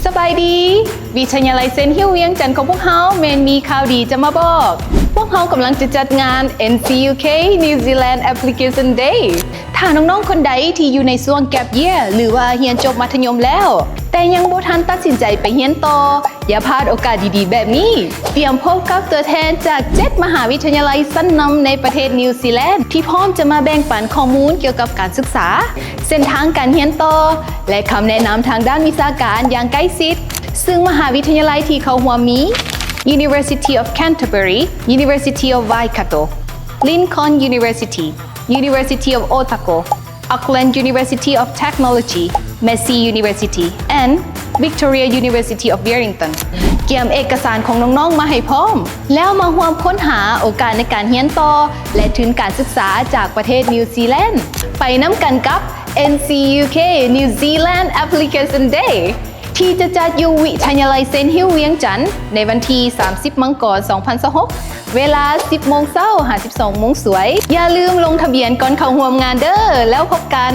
ສະບາຍດີ! ວິທະຍາໄລເຊນຮິວວຽງຈັນຂອງພວກເຮົາແມ່ນມີຂ່າວດີຈະມາບອກ. ພວກເຮົາກຳລັງຈະຈັດງານ NCUK New Zealand Application Day. ຖ້ານ້ອງໆຄົນໃດທີ່ຢູ່ໃນຊ່ວງ gap year ຫຼືວ່າຮຽນຈົບມັດທະຍົມແລ້ວ ແຕ່ຍັງບໍ່ທັນຕັດສິນໃຈໄປຮຽນຕໍ່, ຢ່າພາດໂອກາດດີໆແບບນີ້. ຕຽມພົບກັບຕົວແທນຈາກເຈັດມະຫາວິທະຍາໄລຊັ້ນນຳໃນປະເທດນິວຊີແລນ ທີ່ພ້ອມຈະມາແບ່ງປັນຂໍ້ມູນກ່ຽວກັບການສຶກສາ, ເສັ້ນທາງການຮຽນຕໍ່ ແລະ ຄຳແນະນຳທາງດ້ານວິຊາການຢ່າງໃກ້ຊິດ. ຊຶ່ງມະຫາວິທະຍາໄລທີ່ເຂົ້າຮ່ວມມີ University of Canterbury, University of Waikato, Lincoln University, University of Otago, Auckland University of Technology, Massey University and Victoria University of Wellington. ກຽມເອກະສານຂອງນ້ອງໆມາໃຫ້ພ້ອມ ແລ້ວມາຮ່ວມຄົ້ນຫາໂອກາດໃນການຮຽນຕໍ່ ແລະ ທຶນການສຶກສາຈາກປະເທດນິວຊີແລນ ໄປນຳກັນກັບ NCUK New Zealand Application Day ທີ່ຈະຈັດຢູ່ວິທະຍາໄລເຊນຮິວວຽງຈັນ ໃນວັນທີສາມສິບ ມັງກອນ ສອງພັນຊາວຫົກ ເວລາ ສິບໂມງເຊົ້າ ຫາ ສິບສອງໂມງສວຍ. ຢ່າລືມລົງທະບຽນກ່ອນເຂົ້າຮ່ວມງານເດີ້. ແລ້ວພົບກັນ.